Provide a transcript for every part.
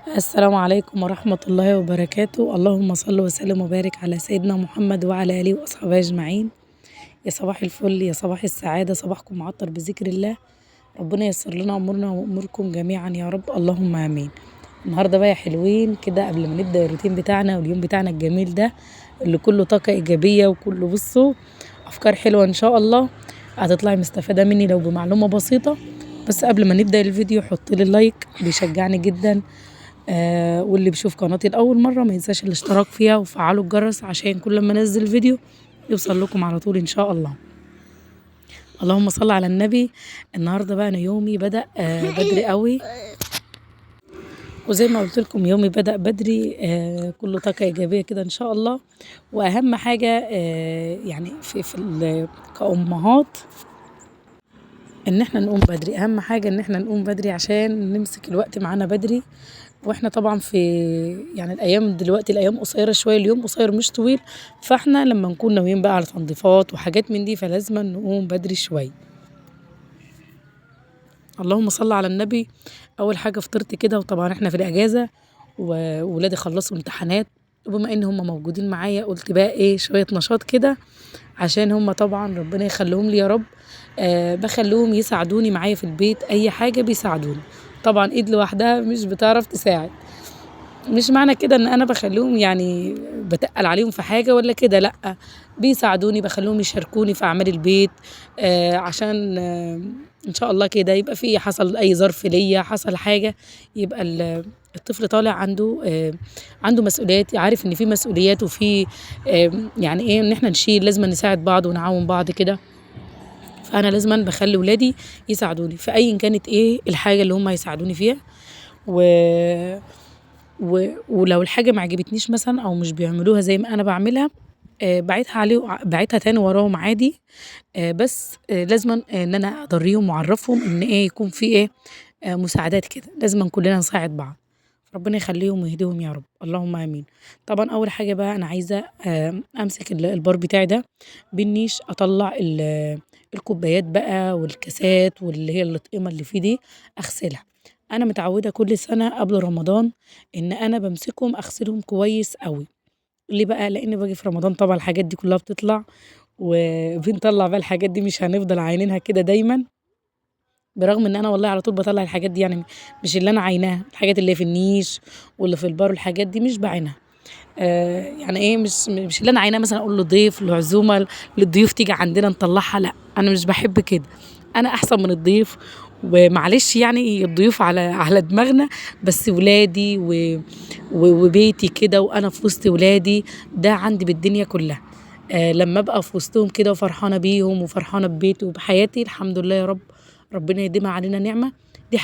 السلام عليكم ورحمة الله وبركاته. اللهم صل وسلم وبارك على سيدنا محمد وعلى آله وأصحابه أجمعين. يا صباح الفل، يا صباح السعادة، صباحكم معطر بذكر الله. ربنا ييسر لنا أمورنا وأموركم جميعا يا رب، اللهم آمين. النهارده بقى يا حلوين كده، قبل ما نبدأ الروتين بتاعنا واليوم بتاعنا الجميل ده اللي كله طاقة إيجابية وكله بصوا أفكار حلوة إن شاء الله هتطلعي مستفادة مني لو بمعلومة بسيطة. بس قبل ما نبدأ الفيديو حطي لي لايك، بيشجعني جدا. واللي بيشوف قناتي لأول مرة ما ينساش الاشتراك فيها وفعلوا الجرس عشان كل ما انزل فيديو يوصل لكم على طول إن شاء الله. اللهم صل على النبي. النهارده بقى أنا يومي بدأ بدري قوي، وزي ما قلت لكم يومي بدأ بدري، كله طاقة إيجابية كده إن شاء الله. وأهم حاجة يعني في كأمهات إن إحنا نقوم بدري. أهم حاجة إن إحنا نقوم بدري عشان نمسك الوقت معانا بدري. وإحنا طبعا في يعني الأيام دلوقتي الأيام قصيرة شوية، اليوم قصير مش طويل، فإحنا لما نكون ناويين بقى على تنظيفات وحاجات من دي فلازم نقوم بدري شوية. اللهم صل على النبي. أول حاجة فطرت كده، وطبعا إحنا في الأجازة وولادي خلصوا امتحانات، وبما إن هم موجودين معايا قلت بقى إيه شوية نشاط كده عشان هم طبعا ربنا يخليهم لي يا رب. بخليهم يساعدوني معايا في البيت، أي حاجة بيساعدوني. طبعا إيد لوحدها مش بتعرف تساعد، مش معنى كده إن أنا بخليهم يعني بتقل عليهم في حاجة ولا كده، لأ بيساعدوني، بخليهم يشاركوني في أعمال البيت، عشان إن شاء الله كده يبقى في حصل أي ظرف ليا، حصل حاجة، يبقى الطفل طالع عنده مسؤوليات، عارف إن في مسؤوليات وفي يعني إيه إن إحنا نشيل، لازم نساعد بعض ونعاون بعض كده. فأنا لازم بخلي ولادي يساعدوني في أي كانت إيه الحاجة اللي هم يساعدوني فيها. ولو الحاجة ما عجبتنيش مثلا أو مش بيعملوها زي ما أنا بعملها، بعيدها عليه، بعيدها تاني وراهم عادي. بس لازم إن أنا أدريهم وأعرفهم إن إيه يكون في إيه مساعدات كده، لازم كلنا نساعد بعض. ربنا يخليهم ويهديهم يا رب، اللهم آمين. طبعا أول حاجة بقى أنا عايزة أمسك البار بتاعي ده بالنيش، أطلع الكوبايات بقى والكاسات واللي هي الطقيمة اللي فيه دي أغسلها. أنا متعودة كل سنة قبل رمضان إن أنا بمسكهم أغسلهم كويس قوي. ليه بقى؟ لأن باجي في رمضان طبعا الحاجات دي كلها بتطلع، وبنطلع بقى الحاجات دي، مش هنفضل عاينينها كده دايما، برغم ان انا والله على طول بطلع الحاجات دي، يعني مش اللي انا عايناها، الحاجات اللي في النيش واللي في البار والحاجات دي مش بعينها. يعني ايه مش اللي انا عايناها مثلا اقول لضيف لعزومه للضيوف تيجي عندنا نطلعها، لا انا مش بحب كده، انا احسن من الضيف، ومعلش يعني الضيوف على دماغنا، بس ولادي وبيتي كده وانا في وسط ولادي ده عندي بالدنيا كلها. لما ابقى في وسطهم كده وفرحانه بيهم وفرحانه ببيتي وبحياتي، الحمد لله يا رب، ربنا يديمها علينا نعمه. دي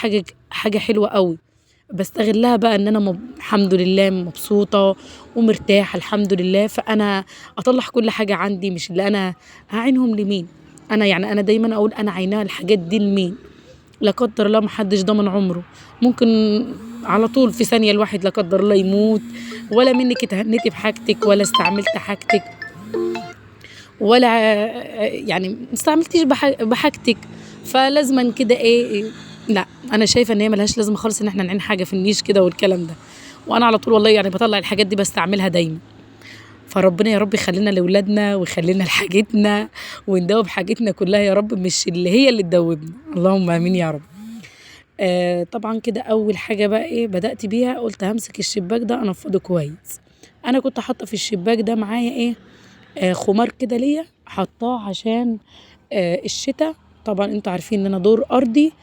حاجه حلوه قوي بستغلها بقى، ان انا الحمد لله مبسوطه ومرتاحه الحمد لله، فانا اطلع كل حاجه عندي، مش اللي انا هعينهم لمين. انا يعني انا دايما اقول انا عيناها الحاجات دي لمين، لا قدر الله محدش ضامن عمره، ممكن على طول في ثانيه الواحد لا قدر الله يموت، ولا منك اتهنيتي بحاجتك ولا استعملت حاجتك ولا يعني ما استعملتيش بحاجتك، فلازما كده ايه، لا انا شايفه ان هي ملهاش لازمه خالص ان احنا نعين حاجه في النيش كده والكلام ده. وانا على طول والله يعني بطلع الحاجات دي بستعملها دايما. فربنا يا رب يخلينا لاولادنا ويخلينا لحاجتنا وندوب حاجتنا كلها يا رب، مش اللي هي اللي تدوبنا، اللهم امين يا رب. طبعا كده اول حاجه بقى ايه بدات بيها، قلت همسك الشباك ده انفضه كويس. انا كنت حاطه في الشباك ده معايا ايه، خمار كده ليا حطاه عشان الشتاء. طبعا انتوا عارفين ان انا دور ارضي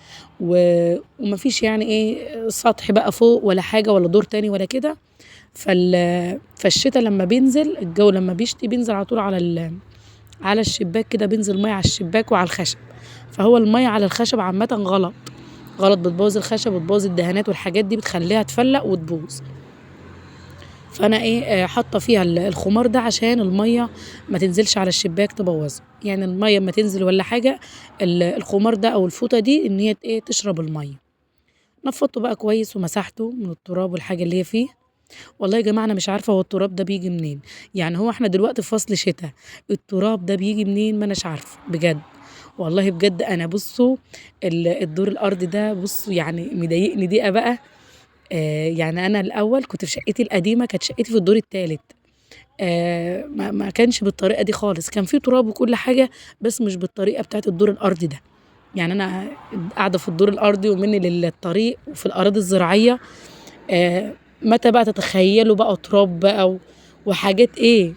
ومفيش يعني ايه سطح بقى فوق ولا حاجه ولا دور تاني ولا كده، فالشتاء لما بينزل الجو لما بيشتي بينزل على طول على الشباك كده، بينزل ميه على الشباك وعلى الخشب. فهو الميه على الخشب عامه غلط غلط، بتبوظ الخشب وتبوظ الدهانات والحاجات دي، بتخليها تفلق وتبوظ. فانا ايه حاطه فيها الخمار ده عشان الميه ما تنزلش على الشباك تبوظه، يعني الميه ما تنزل ولا حاجه، الخمار ده او الفوطه دي ان هي ايه تشرب الميه. نفضته بقى كويس ومسحته من التراب والحاجه اللي هي فيه. والله يا جماعه انا مش عارفه هو التراب ده بيجي منين، يعني هو احنا دلوقتي في فصل شتاء، التراب ده بيجي منين ما اناش عارفه بجد، والله بجد. انا بصوا الدور الارضي ده بصوا يعني مضايقني ضيقه بقى، يعني أنا الأول كنت في شقتي القديمة، كانت شقتي في الدور الثالث، ما كانش بالطريقة دي خالص، كان في تراب وكل حاجة بس مش بالطريقة بتاعت الدور الأرضي ده. يعني أنا قاعدة في الدور الأرضي ومني للطريق وفي الأراضي الزراعية، متى بقى تتخيلوا بقى تراب بقى وحاجات إيه.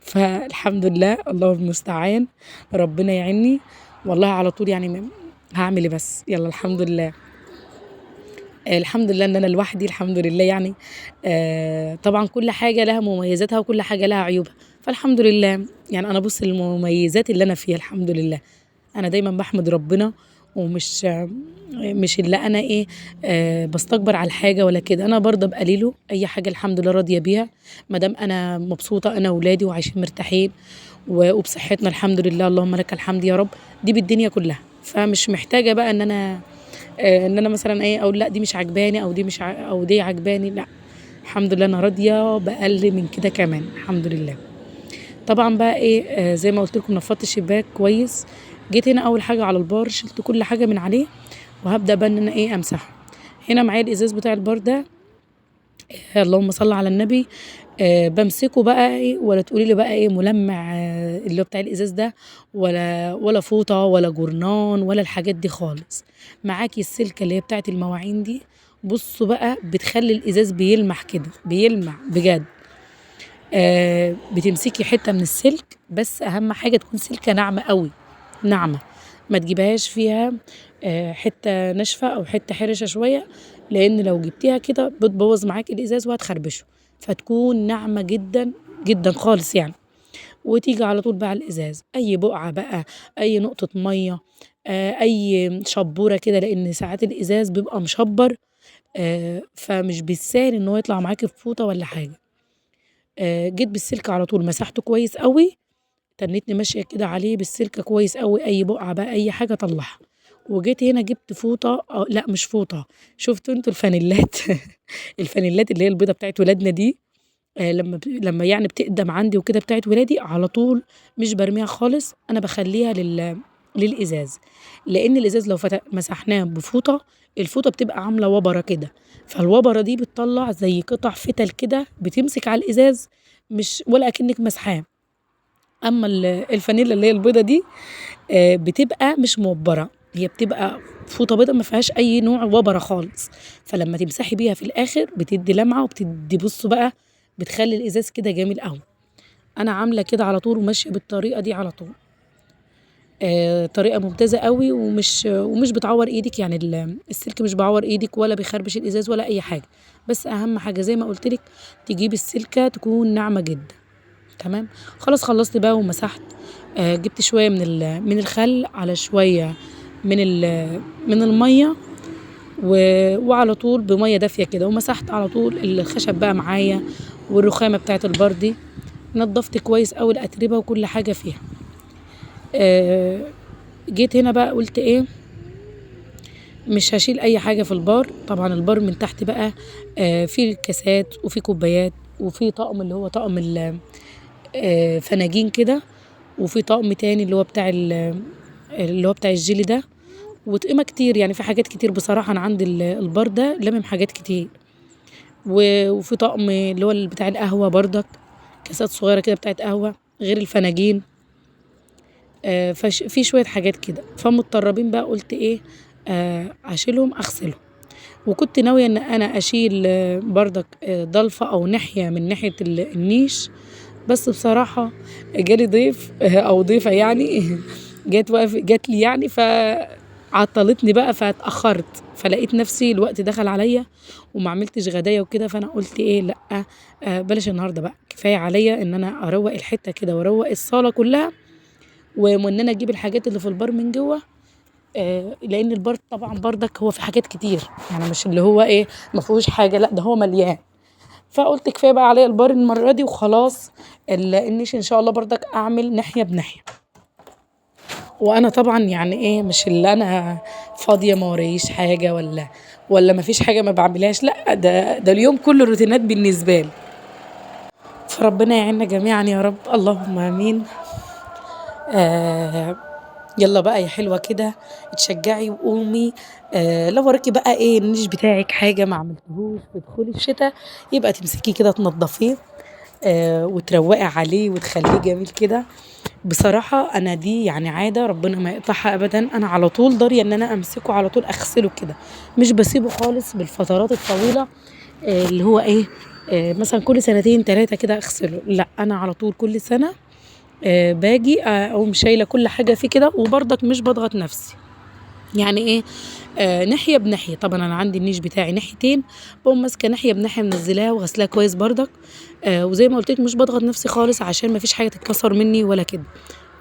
فالحمد لله الله المستعان، ربنا يعيني والله على طول، يعني هعمل إيه بس، يلا الحمد لله. الحمد لله إن أنا لوحدي الحمد لله. يعني طبعا كل حاجة لها مميزاتها وكل حاجة لها عيوبها، فالحمد لله. يعني أنا بص للمميزات اللي أنا فيها الحمد لله، أنا دايما بحمد ربنا، ومش مش اللي أنا إيه بستكبر على الحاجة ولا كده، أنا برضه بقليله أي حاجة الحمد لله راضية بيها، ما دام أنا مبسوطة أنا وولادي وعايشين مرتاحين وبصحتنا الحمد لله، اللهم لك الحمد يا رب، دي بالدنيا كلها. فمش محتاجة بقى إن أنا إن أنا مثلا إيه أقول لا دي مش عجباني أو دي مش أو دي عجباني، لا الحمد لله أنا راضية بأقل من كده كمان الحمد لله. طبعا بقى إيه زي ما قلت لكم نفضت الشباك كويس، جيت هنا أول حاجة على البار شلت كل حاجة من عليه، وهبدأ بقى إن أنا إيه أمسحه. هنا معايا الإزاز بتاع البار ده، اللهم صل على النبي، بمسكه بقى إيه، ولا تقولي لي بقى إيه ملمع اللي هو بتاع الإزاز ده، ولا فوطة ولا جرنان ولا الحاجات دي خالص. معاكي السلكة اللي هي بتاعت المواعين دي، بصوا بقى بتخلي الإزاز بيلمع كده، بيلمع بجد. بتمسكي حتة من السلك، بس أهم حاجة تكون سلكة ناعمة قوي، ناعمة، ما تجيبهاش فيها حتة ناشفة أو حتة حرشة شوية، لأن لو جبتيها كده بتبوظ معاك الإزاز وهتخربشه، فتكون ناعمة جدا جدا خالص يعني. وتيجي على طول بقى على الإزاز، أي بقعة بقى، أي نقطة مية، أي شبورة كده، لأن ساعات الإزاز بيبقى مشبر، فمش بالسهل إن هو يطلع معاكي في فوطة ولا حاجة. جيت بالسلك على طول مسحته كويس قوي، تنتني ماشية كده عليه بالسلكة كويس قوي، أي بقعة بقى أي حاجة طلعها. وجيت هنا جبت فوطة، لا مش فوطة، شفتوا انتوا الفانيلات الفانيلات اللي هي البيضة بتاعت ولادنا دي، لما يعني بتقدم عندي وكده بتاعت ولادي على طول مش برميها خالص، أنا بخليها للإزاز، لأن الإزاز لو مسحناه بفوطة، الفوطة بتبقى عاملة وبرة كده، فالوبرة دي بتطلع زي قطع فتل كده بتمسك على الإزاز، مش ولا أكنك مسحاه. أما الفانيلا اللي هي البيضة دي بتبقى مش موبرة، هي بتبقى فوطة بيضة ما فيهاش أي نوع وبرة خالص، فلما تمسحي بيها في الآخر بتدي لمعة وبتدي بصوا بقى بتخلي الإزاز كده جميل قوي. أنا عاملة كده على طول وماشية بالطريقة دي على طول، طريقة ممتازة قوي، ومش بتعور إيدك، يعني السلك مش بعور إيدك ولا بيخربش الإزاز ولا أي حاجة. بس أهم حاجة زي ما قلتلك تجيبي السلكة تكون ناعمة جدا. تمام، خلاص خلصت بقى ومسحت، جبت شوية من الخل على شوية من المية، وعلى طول بمية دافية كده، ومسحت على طول الخشب بقى معايا والرخامة بتاعت البار دي، نضفت كويس أوي الأتربة وكل حاجة فيها. جيت هنا بقى قلت إيه، مش هشيل أي حاجة في البار. طبعا البار من تحت بقى فيه كاسات وفيه كوبايات وفيه طقم اللي هو طقم فناجين كده، وفي طقم تاني اللي هو بتاع اللي هو بتاع الجيلي ده، وطقمة كتير، يعني في حاجات كتير بصراحة. أنا عندي البار ده لمم حاجات كتير، وفي طقم اللي هو بتاع القهوة برضك، كاسات صغيرة كده بتاعت قهوة غير الفناجين، في شوية حاجات كده. فمضطربين بقى قلت إيه، أشيلهم أغسلهم. وكنت ناوية إن أنا أشيل برضك ضلفة أو ناحية من ناحية النيش، بس بصراحة جالي ضيف أو ضيفة يعني جات لي يعني، فعطلتني بقى فاتأخرت، فلقيت نفسي الوقت دخل عليا وما عملتش غدايا وكده. فأنا قلت إيه، لأ، بلاش النهاردة بقى، كفاية عليا إن أنا أروق الحتة كده وأروق الصالة كلها، وإن أنا أجيب الحاجات اللي في البار من جوه، لأن البار طبعا بردك هو في حاجات كتير، يعني مش اللي هو إيه ما فيهوش حاجة، لأ ده هو مليان. فقلت كفاية بقى عليا البار المرة دي وخلاص، النيش إن شاء الله بردك أعمل ناحية بناحية. وأنا طبعا يعني إيه، مش اللي أنا فاضية ما ورايش حاجة ولا ما فيش حاجة ما بعملهاش، لأ ده اليوم كله روتينات بالنسبة لي. فربنا يعيننا جميعا يا رب، اللهم آمين. يلا بقى يا حلوة كده اتشجعي وقومي. لو وراكي بقى ايه النيش بتاعك حاجة ما عملتهوش في دخول الشتاء، يبقى تمسكيه كده تنضفيه، وتروقي عليه وتخليه جميل كده. بصراحة انا دي يعني عادة ربنا ما يقطعها ابدا، انا على طول ضاريه ان انا امسكه على طول اغسله كده، مش بسيبه خالص بالفترات الطويلة، اللي هو ايه، مثلا كل سنتين 3 كده اغسله. لا انا على طول كل سنة، باجي، اقوم شايله كل حاجة فيه كده، وبرضك مش بضغط نفسي، يعني ايه، ناحية بناحيه. طبعا انا عندي النيش بتاعي ناحيتين، بقوم ماسكه ناحية بناحيه منزلاها وغسلاها كويس برضك، وزي ما قلت لك مش بضغط نفسي خالص عشان ما فيش حاجة تتكسر مني ولا كده،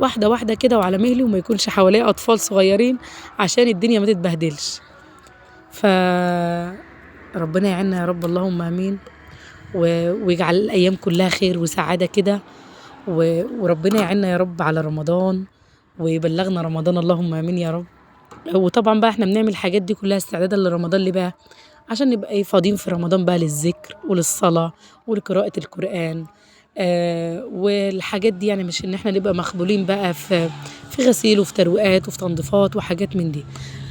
واحدة واحدة كده وعلى مهلي، وما يكونش حواليا اطفال صغيرين عشان الدنيا ما تتبهدلش. ف ربنا يعيننا يا رب، اللهم امين، ويجعل الايام كلها خير وسعادة كده، وربنا يعيننا يا رب على رمضان ويبلغنا رمضان، اللهم امين يا رب. وطبعا بقى احنا بنعمل الحاجات دي كلها استعدادا لرمضان، ليه بقى؟ عشان نبقى ايه، فاضيين في رمضان بقى للذكر وللصلاه ولقراءه القران، والحاجات دي، يعني مش ان احنا نبقى مخبولين بقى في غسيل وفي ترويقات وفي تنظيفات وحاجات من دي.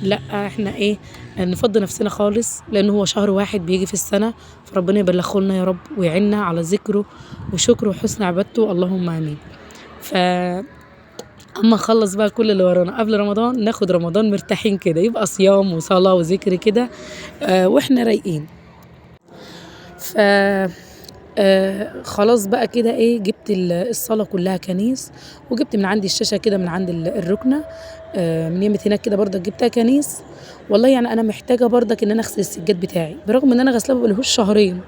لا احنا ايه، نفضي نفسنا خالص، لان هو شهر واحد بيجي في السنة، فربنا يبلغه لنا يا رب ويعيننا على ذكره وشكره وحسن عبادته، اللهم امين. ف اما نخلص بقى كل اللي ورانا قبل رمضان، ناخد رمضان مرتاحين كده، يبقى صيام وصلاة وذكر كده، واحنا رايقين. ف خلاص بقى كده ايه، جبت الصاله كلها كنيس، وجبت من عندي الشاشة كده من عند الركنه، من يمة هناك كده برضك جبتها كنيس. والله يعني انا محتاجه برضك ان انا اغسل السجاد بتاعي، برغم ان انا غسلاه بقالهوش شهرين،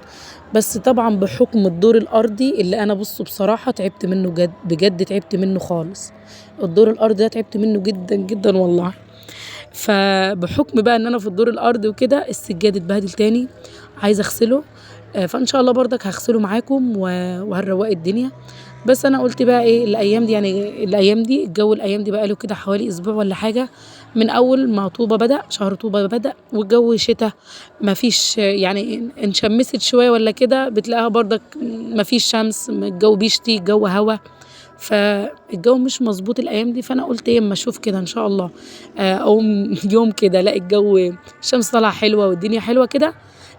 بس طبعا بحكم الدور الارضي اللي انا بصوا بصراحة تعبت منه جد، بجد تعبت منه خالص. الدور الارضي ده تعبت منه جدا جدا والله. فبحكم بقى ان انا في الدور الارضي وكده، السجاد اتبهدل تاني، عايزه اغسله، فان شاء الله برضك هغسله معاكم وهنروق الدنيا. بس انا قلت بقى ايه الايام دي، يعني الايام دي الجو الايام دي بقى له كده حوالي اسبوع ولا حاجة، من اول ما طوبة بدا، شهر طوبة بدا والجو شتاء، ما فيش يعني ان شمست شوية ولا كده بتلاقيها برضك ما فيش شمس، الجو بيشتي، الجو هوا، فالجو مش مظبوط الايام دي. فانا قلت ايه اما اشوف كده ان شاء الله، اقوم يوم كده الاقي الجو الشمس طالعه حلوة والدنيا حلوة كده،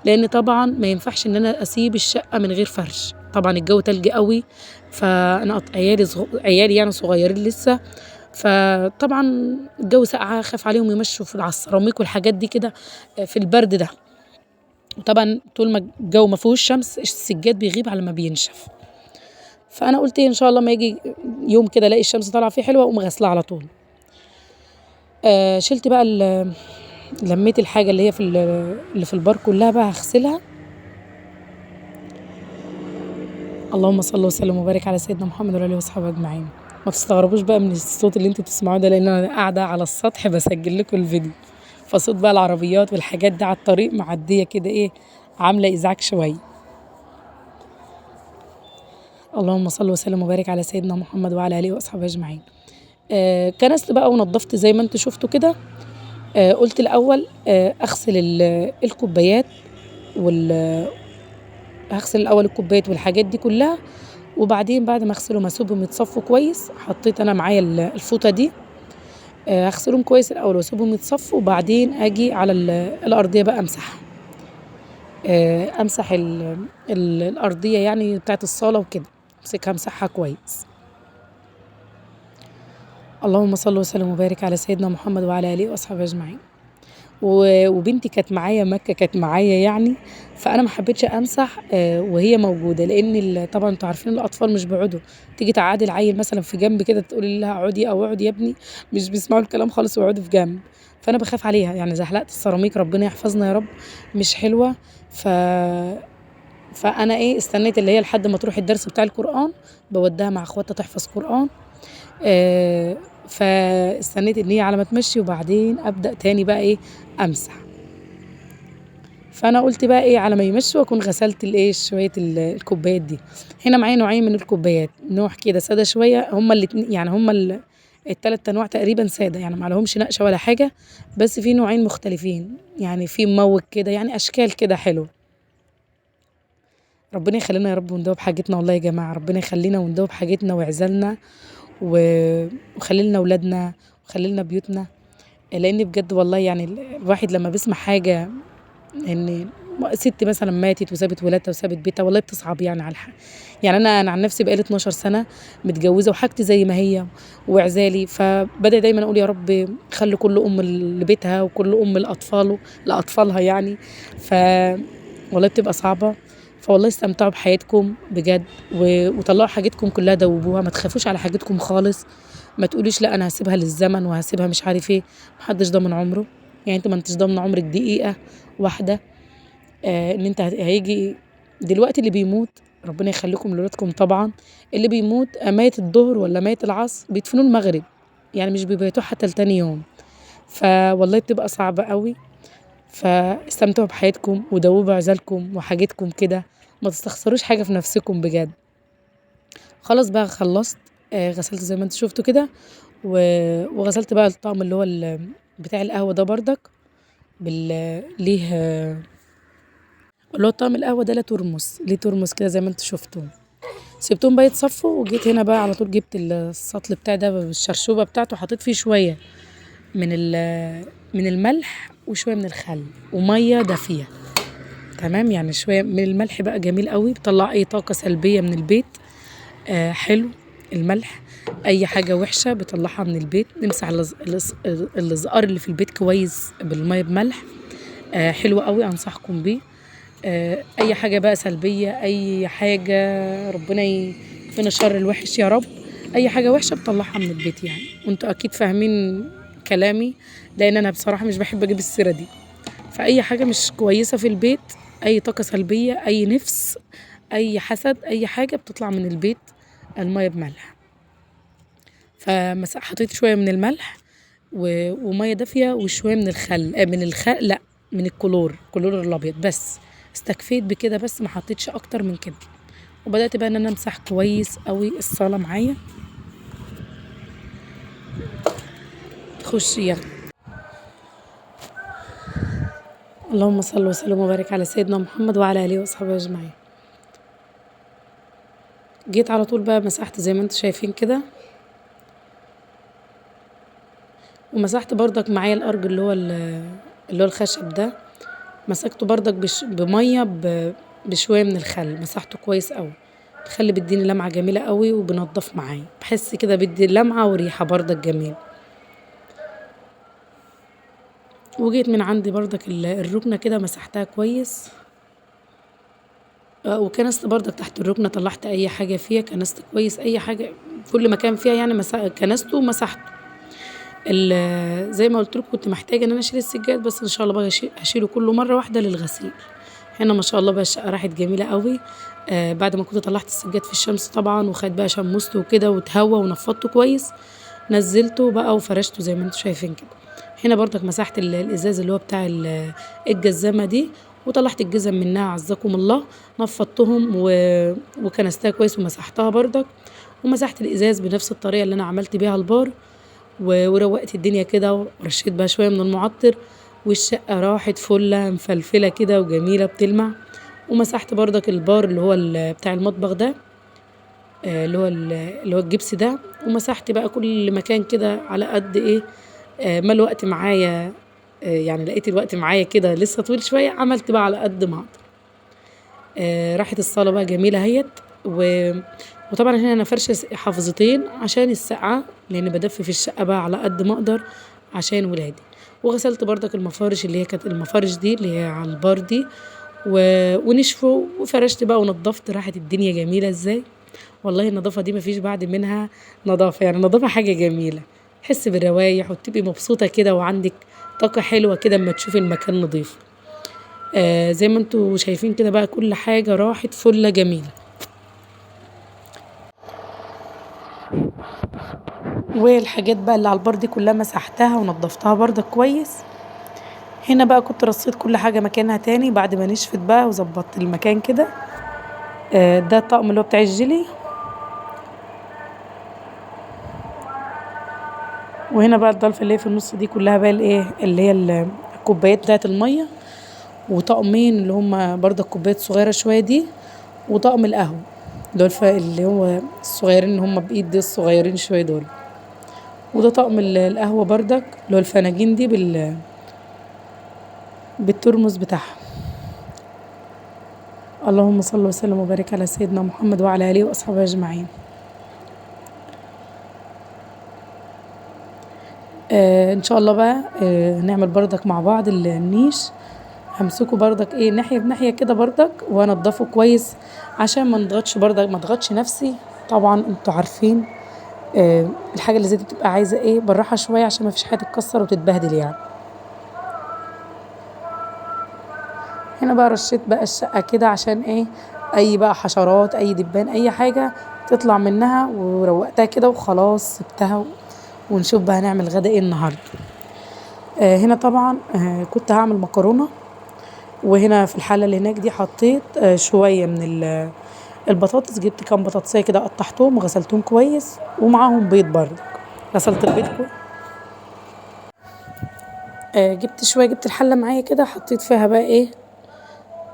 لان طبعا ما ينفعش ان انا اسيب الشقة من غير فرش، طبعا الجو تلج قوي، فانا عيالي يعني صغيرين لسه، فطبعا الجو ساقعه، خاف عليهم يمشوا على السيراميك والحاجات دي كده في البرد ده. وطبعا طول ما الجو ما فيهوش شمس السجاد بيغيب على ما بينشف. فانا قلت ان شاء الله ما يجي يوم كده الاقي الشمس طالعه فيه حلوة اقوم غاسلاه على طول. شلت بقى لميت الحاجة اللي هي اللي في البار كلها بقى هغسلها. اللهم صل وسلم وبارك على سيدنا محمد وعلى اله وصحبه اجمعين. ما تستغربوش بقى من الصوت اللي انتوا بتسمعوه ده، لان انا قاعدة على السطح بسجل لكم الفيديو، فصوت بقى العربيات والحاجات دي على الطريق معدية كده ايه، عامله ازعاج شوية. اللهم صل وسلم وبارك على سيدنا محمد وعلى اله واصحابه اجمعين. كنست بقى ونظفت زي ما انتوا شفتوا كده. قلت الاول، اغسل الكوبايات وال، هغسل الاول الكوبايات والحاجات دي كلها، وبعدين بعد ما اغسلهم اسيبهم يتصفوا كويس. حطيت انا معايا الفوطه دي، هغسلهم كويس الاول واسيبهم يتصفوا، وبعدين اجي على الارضية بقى امسحها، امسح الارضية يعني بتاعت الصاله وكده، امسكها امسحها كويس. اللهم صل وسلم وبارك على سيدنا محمد وعلى اله واصحابه اجمعين. وبنتي كانت معايا، مكة كانت معايا يعني، فأنا ما حبيتش أمسح، وهي موجودة، لأن طبعاً انتوا عارفين الأطفال مش بيقعدوا، تيجي تقعدي العيل مثلاً في جنب كده تقولي لها اقعدي أو اقعد يا ابني، مش بيسمعوا الكلام خالص ويقعدوا في جنب، فأنا بخاف عليها يعني، زحلقت السيراميك ربنا يحفظنا يا رب مش حلوة. فأنا استنيت اللي هي لحد ما تروح الدرس بتاع القرآن، بوديها مع اخواتها تحفظ قرآن، فاستنيت ان هي على ما تمشي وبعدين ابدا تاني بقى امسح. فانا قلت بقى على ما يمشوا واكون غسلت شوية الكوبايات دي. هنا معايا نوعين من الكوبايات، نوع كده ساده شوية، هما الاتنين يعني هما التلات انواع تقريبا ساده يعني ما لهمش نقشه ولا حاجة، بس في نوعين مختلفين يعني، في مموج كده يعني اشكال كده حلوة. ربنا يخلينا يا رب وندوب حاجتنا والله يا جماعة، ربنا يخلينا وندوب حاجتنا وعزلنا وخلي لنا ولادنا وخلي لنا بيوتنا، لان بجد والله يعني الواحد لما بيسمع حاجة ان ست مثلا ماتت وسابت ولادها وسابت بيتها، والله بتصعب يعني على الحق. يعني انا عن نفسي بقالي 12 سنة متجوزة وحاجتي زي ما هي وعزالي، فبدأ دايما اقول يا رب خلي كل ام لبيتها وكل ام لاطفالها يعني. ف والله بتبقى صعبة. فوالله استمتعوا بحياتكم بجد، وطلعوا حاجتكم كلها دوبوها، ما تخافوش على حاجتكم خالص، ما تقوليش لا انا هسيبها للزمن وهسيبها مش عارف ايه، محدش ضامن عمره. يعني انت ما انتش ضامنه عمرك دقيقة واحدة. ان انت هيجي دلوقتي اللي بيموت، ربنا يخليكم لولادكم طبعا، اللي بيموت ميت الظهر ولا ميت العصر بيدفنوه المغرب، يعني مش بيبيتوه حتى لتاني يوم. فوالله بتبقى صعبة قوي. فاستمتعوا بحياتكم ودوبوا عزالكم وحاجتكم كده، ما تستخسروش حاجة في نفسكم بجد. خلاص بقى خلصت، غسلت زي ما انتوا شفتوا كده، وغسلت بقى الطقم اللي هو بتاع القهوة ده بردك ليه اللي هو طقم القهوة ده، لا ترمس ليه ترمس كده زي ما انتوا شفتوا. سبتهم بقى يتصفوا، وجيت هنا بقى على طول جبت السطل بتاع ده بالشرشوبة بتاعته، حطيت فيه شوية من الملح وشوية من الخل ومية دافية، تمام. يعني شوية من الملح بقى جميل قوي، بيطلع اي طاقة سلبية من البيت. حلو الملح، اي حاجة وحشة بيطلعها من البيت. نمسح الازقار اللي في البيت كويس بالمية بملح، حلو قوي، انصحكم بيه. اي حاجة بقى سلبية، اي حاجة ربنا يكفينا شر الوحش يا رب، اي حاجة وحشة بطلعها من البيت يعني. وانتوا اكيد فاهمين كلامي، لان انا بصراحة مش بحب اجيب السيرة دي. فاي حاجة مش كويسة في البيت، اي طاقة سلبية، اي نفس، اي حسد، اي حاجة بتطلع من البيت المية بملح. فحطيت شوية من الملح ومية دافية وشوية من الخل، من الخل لا من الكلور، الكلور الابيض بس، استكفيت بكده بس، ما حطيتش اكتر من كده. وبدأت بقى ان انا امسح كويس قوي الصالة معايا. خش يلا. اللهم صل وسلم وبارك على سيدنا محمد وعلى اله وصحبه اجمعين. جيت على طول بقى مسحت زي ما انتم شايفين كده، ومسحت بردك معايا الارج اللي هو الخشب ده، مسكته بردك بميه بشوية من الخل، مسحته كويس قوي. الخل بيديني لمعة جميلة قوي وبنضف معايا، بحس كده بيدي لمعة وريحه بردك جميل. وجيت من عندي بردك الركنه كده مسحتها كويس، وكنست بردك تحت الركنه، طلعت اي حاجة فيها، كنست كويس اي حاجة كل مكان فيها يعني، كنسته ومسحته. زي ما قلت لكم كنت محتاجه ان انا اشيل السجاد، بس ان شاء الله بقى هشيله كله مرة واحدة للغسيل. هنا ما شاء الله بقى الشقة راحت جميلة قوي، بعد ما كنت طلعت السجاد في الشمس طبعا، وخد بقى شمسته وكده واتهوى ونفضته كويس، نزلته بقى وفرشته زي ما انتم شايفين كده. هنا برضك مسحت الازاز اللي هو بتاع الجزامه دي، وطلعت الجزم منها عزكم الله، نفضتهم وكنستها كويس ومسحتها برضك، ومسحت الازاز بنفس الطريقة اللي انا عملت بيها البار، وروقت الدنيا كده، ورشيت بقى شوية من المعطر، والشقه راحت فله مفلفله كده وجميلة بتلمع. ومسحت برضك البار اللي هو بتاع المطبخ ده، اللي هو الجبس ده، ومسحت بقى كل مكان كده على قد ايه، ما الوقت معايا، يعني لقيت الوقت معايا كده لسه طويل شوية، عملت بقى على قد ما اقدر. راحت الصاله بقى جميلة اهيت. وطبعا هنا انا فرشه حافظتين عشان السقعه، لان بدفي في الشقة بقى على قد ما اقدر عشان ولادي. وغسلت برضك المفارش اللي هي كانت المفارش دي اللي هي على البار دي، ونشفوا، وفرشت بقى ونضفت. راحت الدنيا جميلة ازاي والله. النظافة دي مفيش بعد منها نظافة، يعني النظافة حاجة جميلة، تحس بالروايح وتبقي مبسوطة كده وعندك طاقة حلوة كده اما تشوفي المكان نظيف. زي ما انتوا شايفين كده بقى كل حاجة راحت فله جميلة. والحاجات بقى اللي على البار دي كلها مسحتها ونضفتها برضك كويس. هنا بقى كنت رصيت كل حاجة مكانها تاني بعد ما نشفت بقى وظبطت المكان كده. ده الطقم اللي هو بتاع الجيلي. وهنا بقى الضلفه اللي هي في النص دي كلها بقى الايه اللي هي الكوبايات بتاعت المية، وطقمين اللي هم برضه الكوبايات الصغيرة شوية دي، وطقم القهوة دول اللي هو الصغيرين اللي هم بايد دي الصغيرين شوية دول. وده طقم القهوة بردك اللي هو الفناجين دي بالترمس بتاعها. اللهم صل وسلم وبارك على سيدنا محمد وعلى آله وأصحابه أجمعين. إن شاء الله بقى نعمل بردك مع بعض النيش. همسكه بردك ايه ناحية بناحية كده بردك، وانضفه كويس عشان ما نضغطش بردك، ما اضغطش نفسي. طبعا انتوا عارفين الحاجة اللي زي دي بتبقى عايزة ايه بالراحة شوية عشان ما فيش حاجة تتكسر وتتبهدل يعني. هنا بقى رشيت بقى الشقة كده عشان ايه اي بقى حشرات اي دبان اي حاجة تطلع منها، وروقتها كده وخلاص سبتها، ونشوف بقى هنعمل غدا ايه النهارده. هنا طبعا كنت هعمل مكرونة، وهنا في الحلة اللي هناك دي حطيت شوية من البطاطس، جبت كام بطاطسية كده قطعتهم وغسلتهم كويس، ومعاهم بيض برضك غسلت البيض كويس. جبت شوية، جبت الحلة معايا كده حطيت فيها بقى ايه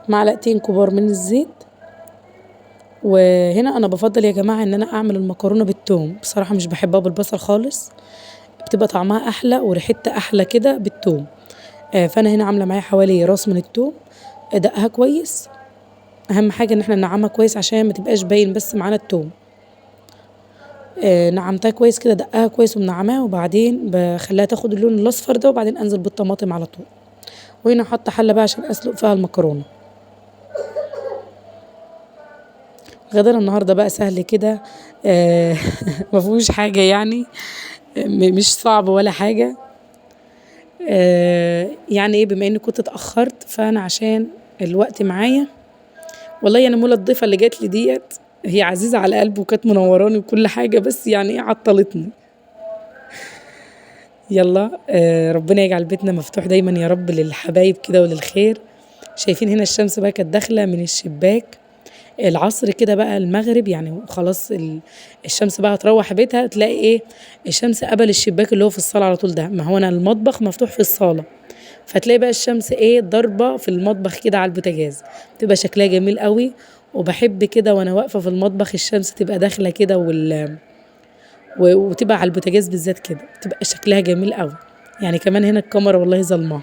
معلقتين كبار من الزيت. وهنا انا بفضل يا جماعة ان انا اعمل المكرونة بالثوم، بصراحة مش بحبها بالبصل خالص، بتبقى طعمها احلى وريحتها احلى كده بالثوم. فانا هنا عاملة معايا حوالي راس من الثوم، دقها كويس، اهم حاجة ان احنا ننعمها كويس عشان ما تبقاش باين بس معانا الثوم. نعمتها كويس كده، دقها كويس ومنعماها، وبعدين بخليها تاخد اللون الاصفر ده، وبعدين انزل بالطماطم على طول. وهنا حاطه حله بقى عشان اسلق فيها المكرونه. غدانا النهارده بقى سهل كده، ما فيهوش حاجه يعني، مش صعب ولا حاجه. يعني ايه، بما اني كنت اتاخرت فانا عشان الوقت معايا والله. انا مولا الضيفه اللي جات لي ديت هي عزيزه على قلبي وكانت منوراني وكل حاجه، بس يعني ايه عطلتني. يلا ربنا يجعل بيتنا مفتوح دايما يا رب للحبايب كده وللخير. شايفين هنا الشمس بقى كانت داخله من الشباك العصر كده بقى المغرب يعني، خلاص الشمس بقى هتروح بيتها، تلاقي ايه الشمس قبل الشباك اللي هو في الصاله على طول ده، ما هو انا المطبخ مفتوح في الصاله، فتلاقي بقى الشمس ايه ضربه في المطبخ كده على البوتاجاز، تبقى شكلها جميل قوي. وبحب كده وانا واقفه في المطبخ الشمس تبقى داخله كده وتبقى على البوتاجاز بالذات كده، تبقى شكلها جميل قوي يعني. كمان هنا الكاميرا والله ظلمه.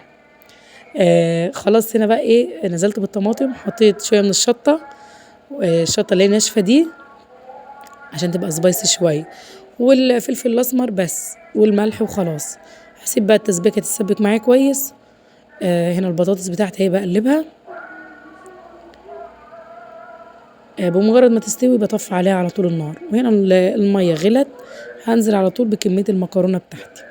خلاص هنا بقى ايه نزلت بالطماطم، حطيت شويه من الشطه، الشطه اللي هي ناشفه دي عشان تبقى سبايسي شويه، والفلفل الاسمر بس، والملح وخلاص. هسيب بقى التسبيكه تتسبك معايا كويس. هنا البطاطس بتاعتي اهي بقلبها، بمجرد ما تستوي بطفي عليها على طول النار. وهنا الميه غلت، هنزل على طول بكميه المكرونه بتاعتي.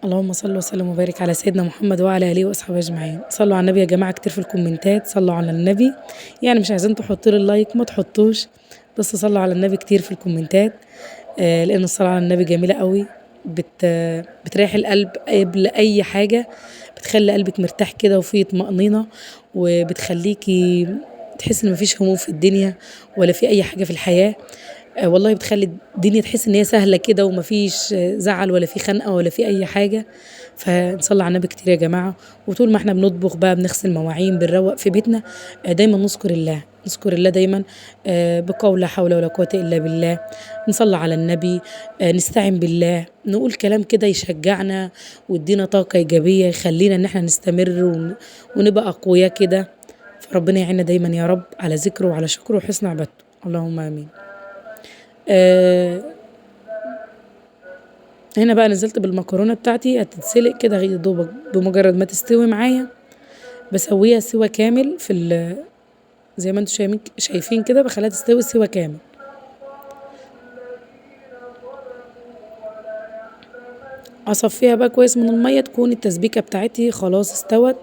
اللهم صل وسلم وبارك على سيدنا محمد وعلى آله وأصحابه أجمعين. صلوا على النبي يا جماعة كتير في الكومنتات، صلوا على النبي، يعني مش عايزين تحطوا لي ال like ما تحطوش، بس صلوا على النبي كتير في الكومنتات، لأن الصلاة على النبي جميلة قوي، بتريح القلب قبل أي حاجة، بتخلي قلبك مرتاح كده وفيه طمأنينة، وبتخليكي تحسي إن مفيش هموم في الدنيا ولا في أي حاجة في الحياة. والله بتخلي الدنيا تحس إن هي سهلة كده، ومفيش زعل ولا في خنقة ولا في أي حاجة. فنصلي على النبي كتير يا جماعة. وطول ما احنا بنطبخ بقى، بنغسل مواعين، بنروق في بيتنا، دايما نذكر الله، نذكر الله دايما، بقول لا حول ولا قوة إلا بالله، نصلي على النبي، نستعين بالله، نقول كلام كده يشجعنا ويدينا طاقة إيجابية، يخلينا إن احنا نستمر ونبقى أقوياء كده. فربنا يعيننا دايما يا رب على ذكره وعلى شكره وحسن عبادته، اللهم آمين. هنا بقى نزلت بالمكرونة بتاعتي هتتسلق كده يا دوبك، بمجرد ما تستوي معايا بسويها سوا كامل في زي ما انتوا شايفين كده، بخليها تستوي سوا كامل. اصفيها بقى كويس من المية، تكون التسبيكة بتاعتي خلاص استوت.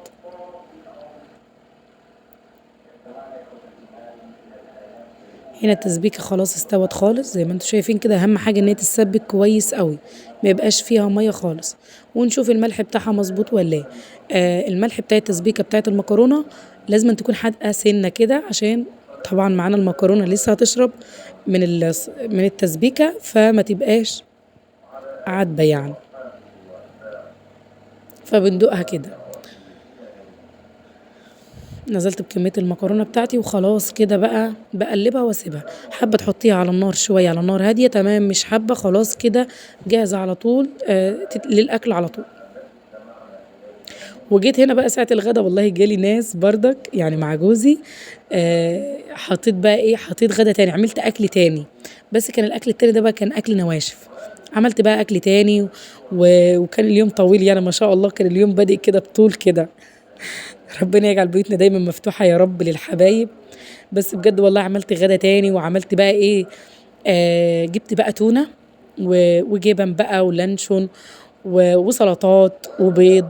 هنا التسبيكة خلاص استوت خالص زي ما انتوا شايفين كده. اهم حاجة ان هي تتسبك كويس قوي، ما يبقاش فيها مية خالص. ونشوف الملح بتاعها مظبوط ولا ايه. الملح بتاع التسبيكة بتاعت المكرونة لازم تكون حادقة سنة كده، عشان طبعا معانا المكرونة لسه هتشرب من التسبيكة، فما تبقاش عادبة يعني، فبندوقها كده. نزلت بكمية المكرونة بتاعتي وخلاص كده بقى بقلبها واسيبها. حابة تحطيها على النار شوية على نار هادية تمام، مش حابة خلاص كده جاهزة على طول للأكل على طول. وجيت هنا بقى ساعة الغدا والله جالي ناس بردك يعني مع جوزي، حطيت بقى ايه، حطيت غدا تاني، عملت اكل تاني، بس كان الاكل التاني ده بقى كان اكل نواشف. عملت بقى اكل تاني وكان اليوم طويل يعني ما شاء الله، كان اليوم بادئ كده بطول كده. ربنا يجعل بيوتنا دايما مفتوحة يا رب للحبايب. بس بجد والله عملت غدا تاني، وعملت بقى ايه، جبت بقى تونة وجبن بقى ولانشون وسلطات وبيض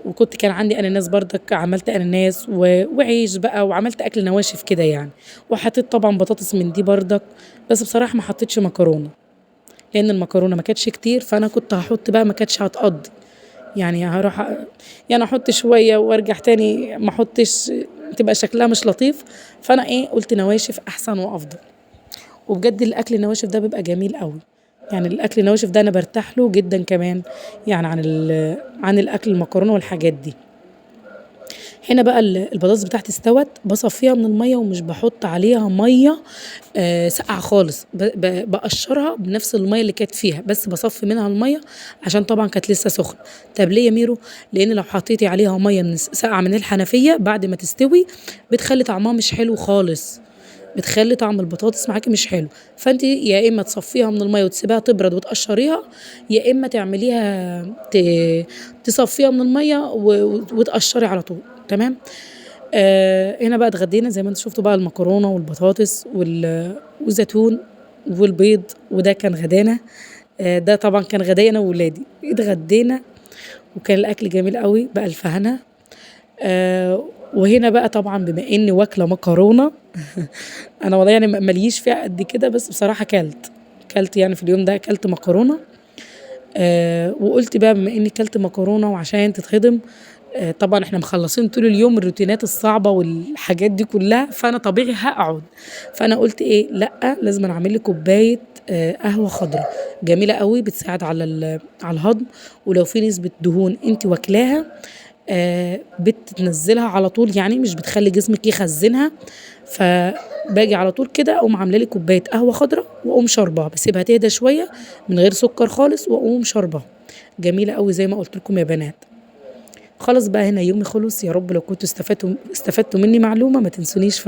وكنت كان عندي اناناس بردك، عملت اناناس وعيش بقى، وعملت اكل نواشف كده يعني. وحطيت طبعا بطاطس من دي بردك، بس بصراحة ما حطيتش مكرونة لان المكرونة ما كانتش كتير، فانا كنت هحط بقى ما كانتش هتقضي يعني، هروح يعني احط شوية وارجع تاني ما احطش، تبقى شكلها مش لطيف. فانا ايه قلت نواشف احسن وافضل. وبجد الاكل النواشف ده بيبقى جميل قوي يعني، الاكل النواشف ده انا برتاح له جدا كمان يعني عن الاكل المكرونه والحاجات دي. هنا بقى البطاطس بتاعتي استوت، بصفيها من الميه ومش بحط عليها ميه ساقعه خالص، بقشرها بنفس الميه اللي كانت فيها، بس بصفي منها الميه عشان طبعا كانت لسه سخنه. طب ليه يا ميرو؟ لان لو حطيتي عليها ميه من ساقعه من الحنفيه بعد ما تستوي بتخلي طعمها مش حلو خالص، بتخلي طعم البطاطس معاكي مش حلو. فانت يا اما تصفيها من الميه وتسيبها تبرد وتقشريها، يا اما تعمليها تصفيها من الميه وتقشري على طول. تمام. هنا بقى اتغدينا زي ما انتم شفتوا بقى، المكرونه والبطاطس والزيتون والبيض، وده كان غدانا. ده طبعا كان غدايا انا وولادي، اتغدينا وكان الاكل جميل قوي بألف هنا. وهنا بقى طبعا بما اني واكله مكرونه انا والله يعني ماليش فيها قد كده، بس بصراحه كلت يعني في اليوم ده كلت مكرونه. وقلت بقى بما اني كلت مكرونه وعشان تتهضم، طبعا احنا مخلصين طول اليوم الروتينات الصعبه والحاجات دي كلها، فانا طبيعي هقعد. فانا قلت ايه، لا لازم اعمل لي كوبايه قهوه خضراء جميله قوي، بتساعد على الهضم، ولو في نسبه دهون انت واكلاها بتنزلها على طول يعني، مش بتخلي جسمك يخزنها. فباجي على طول كده اقوم عامله لي كوبايه قهوه خضراء واقوم شارباها، بسيبها تهدى شويه من غير سكر خالص واقوم شارباها، جميله قوي زي ما قلت لكم يا بنات. خلاص بقى هنا يومي خلص. يا رب لو كنتوا استفدتوا مني معلومه ما تنسونيش في